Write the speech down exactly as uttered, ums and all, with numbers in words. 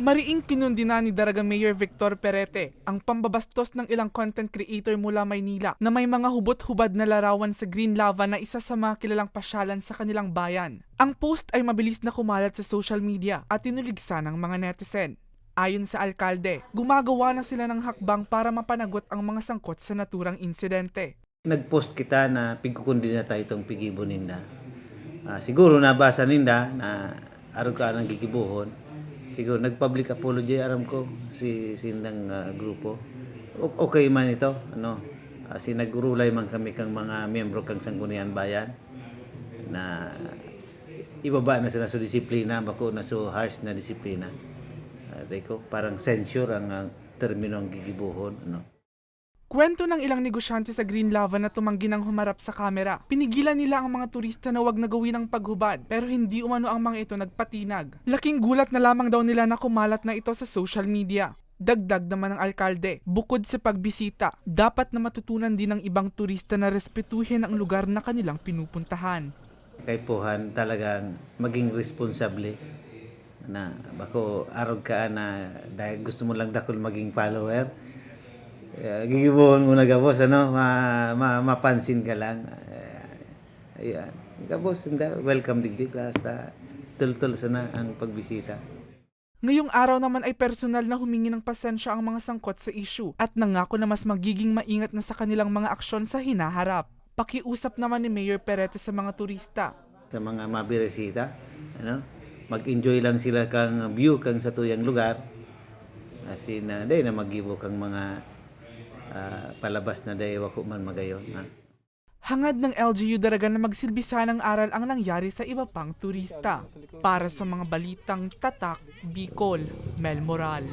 Mariing kinundinan ni Daraga Mayor Victor Perete ang pambabastos ng ilang content creator mula Maynila na may mga hubot-hubad na larawan sa Green Lava na isa sa mga kilalang pasyalan sa kanilang bayan. Ang post ay mabilis na kumalat sa social media at tinuligsa ng mga netizen. Ayon sa alkalde, gumagawa na sila ng hakbang para mapanagot ang mga sangkot sa naturang insidente. Nag-post kita na pigkukundina tayo itong pigibo ninda. Ah, siguro nabasa ninda na arog ka nang gigibuhon. Siguro nag-public apology, aram ko, si sindang ah, grupo. O- okay man ito, ano, ah, si nagrulay man kami kang mga miyembro kang Sangguniang Bayan na ibaba na sila sa disiplina, bako na so harsh na disiplina. Ah, di ko, parang censure ang ah, termino ang gigibuhon, ano. Kwento ng ilang negosyante sa Green Lava na tumanggi nang humarap sa kamera. Pinigilan nila ang mga turista na wag na gawin ang paghubad, pero hindi umano ang mga ito nagpatinag. Laking gulat na lamang daw nila na kumalat na ito sa social media. Dagdag naman ng alkalde, bukod sa pagbisita, dapat na matutunan din ng ibang turista na respetuhin ang lugar na kanilang pinupuntahan. Kaipuhan talagang maging responsable na bako arog ka na dahil gusto mo lang dakul maging follower. Eh, gigibuhon mo na gabos, ano, ma, ma, mapansin ka lang. Eh, ayan. Gabos, hindi. Welcome digdi. Basta tultol sana ang pagbisita. Ngayong araw naman ay personal na humingi ng pasensya ang mga sangkot sa issue at nangako na mas magiging maingat na sa kanilang mga aksyon sa hinaharap. Pakiusap naman ni Mayor Perete sa mga turista. Sa mga mabiresita, ano, mag-enjoy lang sila kang view kang sa tuyang lugar. As in, uh, di na magibo kang mga uh, palabas na di wako man magayon. Ha? Hangad ng L G U Daraga na magsilbi sanang aral ang nangyari sa iba pang turista. Para sa mga balitang Tatak Bicol, Mel Moral.